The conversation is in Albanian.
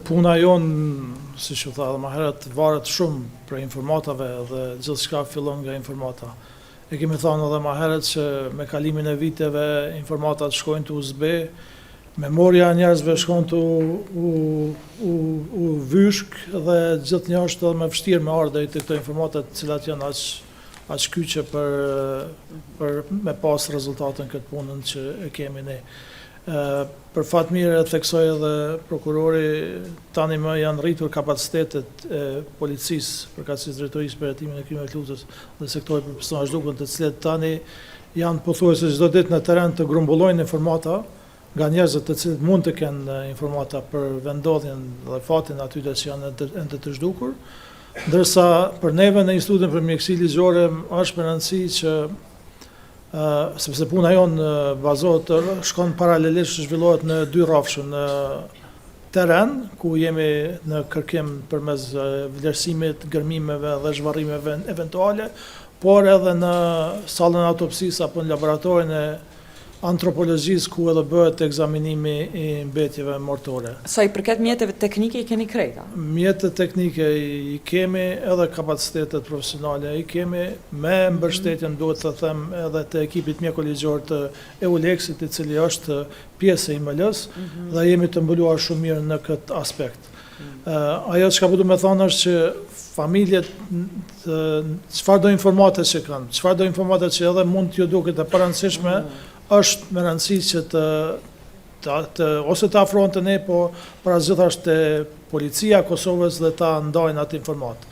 Puna jonë, siç u tha edhe më herët, varet shumë prej informatave dhe gjithçka fillon nga informata. E kemi thënë edhe më herët që me kalimin e viteve informatat shkojnë tu u zbeh, memoria e njerëzve shkon tu u vyshk dhe gjithnjë është edhe më vështirë me ardhë deri te këto informata, të cilat janë aq kyçe për me pas rezultate në këtë punën që e kemi ne. Për fat mirë, e theksoi edhe prokurori, tani më janë rritur kapacitetet e policisë, përkatësisht Drejtorisë për Hetimin e Krimeve të Luftës dhe Sektorit për Persona Zhdukun, të cilët tani janë pothuajse çdo ditë në terren të grumbullojnë informata nga njerëzit të cilët mund të kenë informata për vendodhjen dhe fatin atyre që janë ende të zhdukur. Ndërsa për neve në Institutin për Mjekësi Ligjore është me rëndësi që, sepse puna jonë bazohet, shkon paralelisht, zhvillohet në dy rrafshë: në terren, ku jemi në kërkim përmes vlerësimit, gërmimeve dhe zhvarrimeve eventuale, por edhe në sallën e autopsisë apo në laboratorin e antropologjisë, ku edhe bëhet ekzaminimi i mbetjeve mortore. Sa i përket mjeteve teknike, i keni krejta? Mjetet teknike i kemi, edhe kapacitetet profesionale i kemi, me mbështetjen, duhet të them, edhe të ekipit mjeko-ligjor të EULEX-it, i cili është pjesë e IML-s, dhe jemi të mbuluar shumë mirë në këtë aspekt. Ajo çka po du me thonë është që familjet, çfarë do informate që kanë, çfarë do informate që edhe mund t'ju duket e parëndësishme, është me rëndësi që të ose të afrohen të ne, po para gjithash te policia e Kosovës dhe ta ndajnë atë informatë.